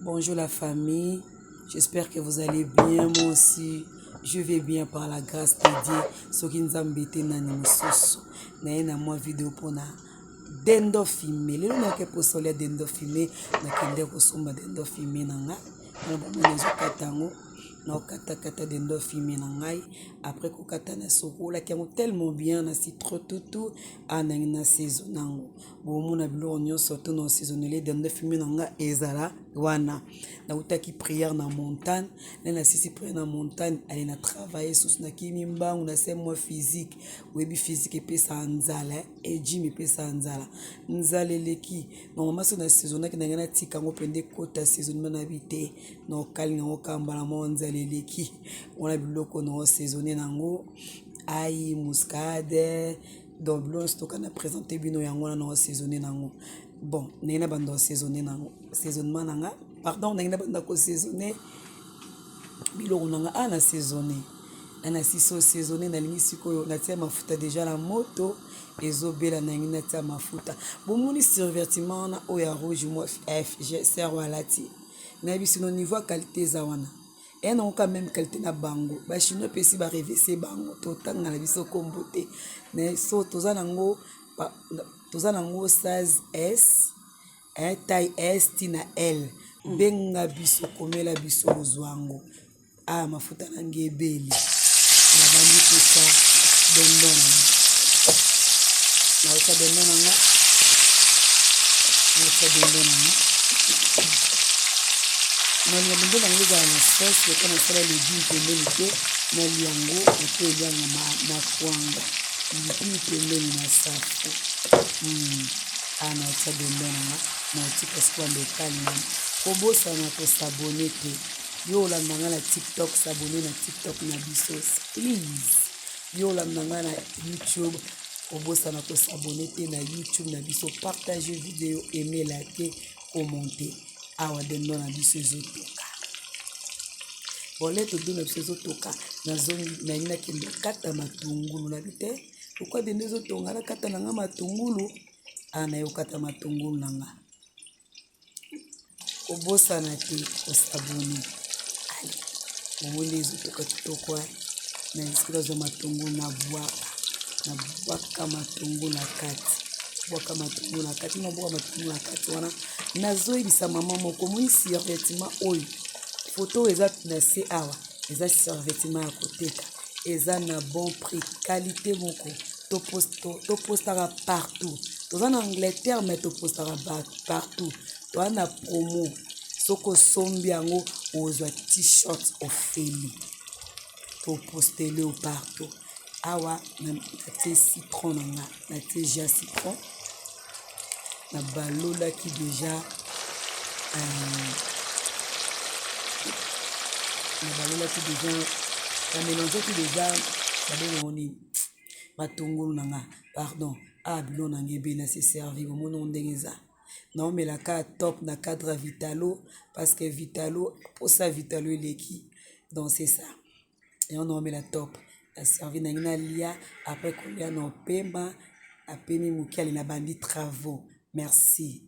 Bonjour la famille, j'espère que vous allez bien, moi aussi je vais bien par la grâce de Dieu. Soki Nzambe te nani mosusu. Naye na mwa video mpona dendo fumé. Lelo nayaki mposa olia dendo fumé, nakende kosomba dendo fumé na nga. Wana bomoni nazokata yango, naokatakata dendo fumé na ngai. Après kokata nasokolaki yango tellement bien na citron tutu, anangi na saison yango. Bomona biloko nyonso to na saisonnele dendo fumé na nga ezala wana. Nautaki prière na montagne, nde nasisi prière na montagne, ale na travailler susu, nakimi mbangu, nasali mwa physique. Oyebi physique epesaka nzala, e gym epesaka nzala, nzala eleki. Normalement so na saisonnaki na ngai, natika yango mpenza ekota saisonnement na bi te, na okalinga yango kaka mbala moko, nzala eleki. Wana biloko na osaisonne nango, ail muscade, donc biloko nyonso toka na présente bino yango wana na osaisonne nango. Bon, ndenge na banda osaisonne nango, saisonnement na nga, pardon, ndenge na banda kosaisonne biloko na nga, a na saisonne na nasisi osaisonne, nalingi sikoyo natia mafuta deja na moto ezobela, nalingi natia mafuta. Bomoni survêtement wana oyo ya rouge, mwa f sœur alati, nayebi sino niveau ya qualité eza wana, eya nango ka même qualité na bango. Bachinois epesi barevese bango, totanga na biso kombo te. So toza nango, toza nango size S, taille S tina L. Benga biso, komela biso, ozwa yango. Awa mafuta na ngai ebeli, nabandi kotya dendo na nga, naotya dendo na nga, naotya dendo na nga. Nalinga dendo na nga ezala na sauce lokola nasala légume pembeni te, nalia yango eko elianga na kwanga, pilipili pembeni na safu. Awa naotya dendo na nga, naotika sikoyo ekalinga. Kobosana kos'abonner te. Yo olanda nga na TikTok, s'abonner na TikTok na biso please. Yo olanda nga na YouTube, kobosana kos'abonner te na YouTube na biso. Partage video, aime, like, commenter. Awa dendo na biso ezotoka, bolete dendo na biso ezotoka. Nazongi, nalingi nakende kata matungulu. Nabi te lokwa dendo ezotonga, nakata na nga matungulu. Awa naye kokata matungulu na nga. Kobosana te kos'abonner. Ale bomoni ezotoka kitoko. Na esika nazwa matungulu, na bwaka, nabwaka matungulu na kati, bwaka matungulu na kati, nabwaka matungulu na kati wana. Nazoyebisa mama moko, omoni survêtement oyo, foto oyo eza na se awa, eza survêtement ya koteka, eza na bon prix, qualité moko. Topostaka partout, toza na Angleterre mais topostaka partout. Toza na promo, soki osombi yango ozwa t-shirt ofeli. Topostele yo partout. Awa natie citron na nga, natie jus citron, na balolaki deja, na balolaki deja, na mélangeaki deja, babengango nini, matungulu na nga, pardon. Awa biloko na nga ebele, na se servi. Bomoni ngo ndenge eza, naomela kaka top na cadre ya Vitalo, parce que Vitalo, mposa Vitalo eleki. Donc c'est ça, yango naomela top. Na servi nangi, nalia. Après kolia na opema, apemi moke, ale nabandi travaux. Merci.